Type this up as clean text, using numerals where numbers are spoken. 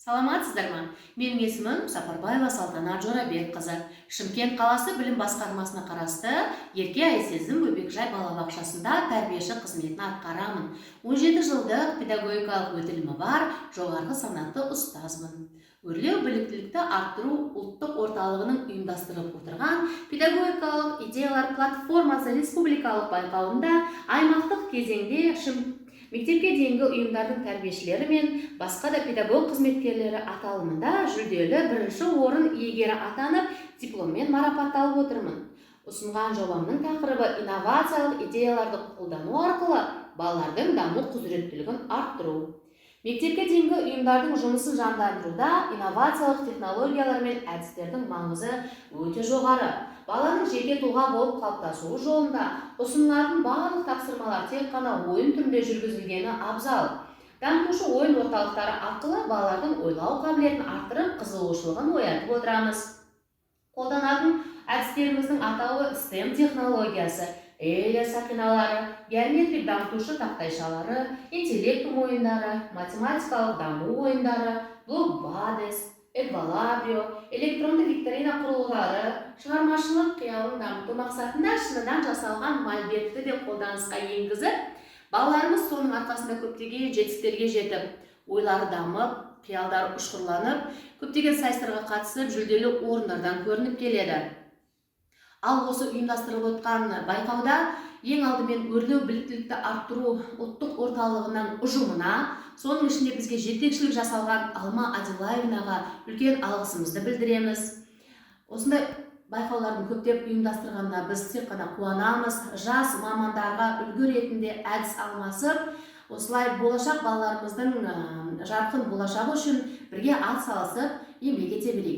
Саламатсыздар ма? Менің есімім Сапарбаева Салтанат Жорабекқызы. Шымкент қаласы білім басқармасына қарасты Ерке Айсезім бөбекжай балабақшасында тәрбиеші қызметін атқарамын. 17 жылдық педагогикалық өтілімі бар жоғарғы санатты ұстазбын. Өрлеу біліктілікті арттыру ұлттық орталығының ұйымдастырып отырған «Педагогикалық идеялар платформасы» республикалық байқауында аймақтық кезеңде мектепке дейінгі ұйымдардың тәрбиешілері мен басқа да педагог қызметкерлері аталымында жүлделі бірінші орын иегері атанып, дипломмен марапатталып отырмын. Ұсынған жобамның тақырыбы: инновациялық идеяларды қолдану арқылы балалардың даму құзыреттілігін арттыру. Мектепке дейінгі ұйымдардың жұмысын жандандыруда инновациялық технологиялар мен әдістердің маңызы өте жоғары. Баланың жеке тұлға болып қалыптасуы жолында ұсынылатын барлық тапсырмалар тек қана ойын түрінде жүргізілгені абзал. Дамытушы ойын орталықтары арқылы балалардың ойлау қабілетін арттырып, қызығушылығын оятып отырамыз. Қолданатын әдістеріміздің атауы: STEM технологиясы, Эйлер сақиналары, геометрик дамытушы тақтайшалары, интеллектум ойындары, математикалық даму ойындары, Блокбадис, Эквалабрио, электронды викторина құрылғылары, шығармашылық қиялын дамыту мақсатында шыныдан жасалған мольбертті де қолданысқа енгізіп, балаларымыз соның арқасында көптеген жетістіктерге жетіп, ойлары дамып, қиялдары ұшқырланып, көптеген сайыстарға қатысып, жүлделі орындардан көрініп келеді. Ал осы ұйымдастырылып отқан байқауда ең алдымен Өрлеу біліктілікті арттыру ұлттық орталығының ұжымына, соның ішінде бізге жетекшілік жасалған Алма Адилаевнаға үлкен алғысымызды білдіреміз. Осындай байқаулардың көптеп ұйымдастырғанына біз тек қана қуанамыз. Жас мамандарға үлгі ретінде әдіс алмасып, осылай болашақ балаларымыздың жарқын болашағы үшін бірге ат салысып, еңбек ете берейік.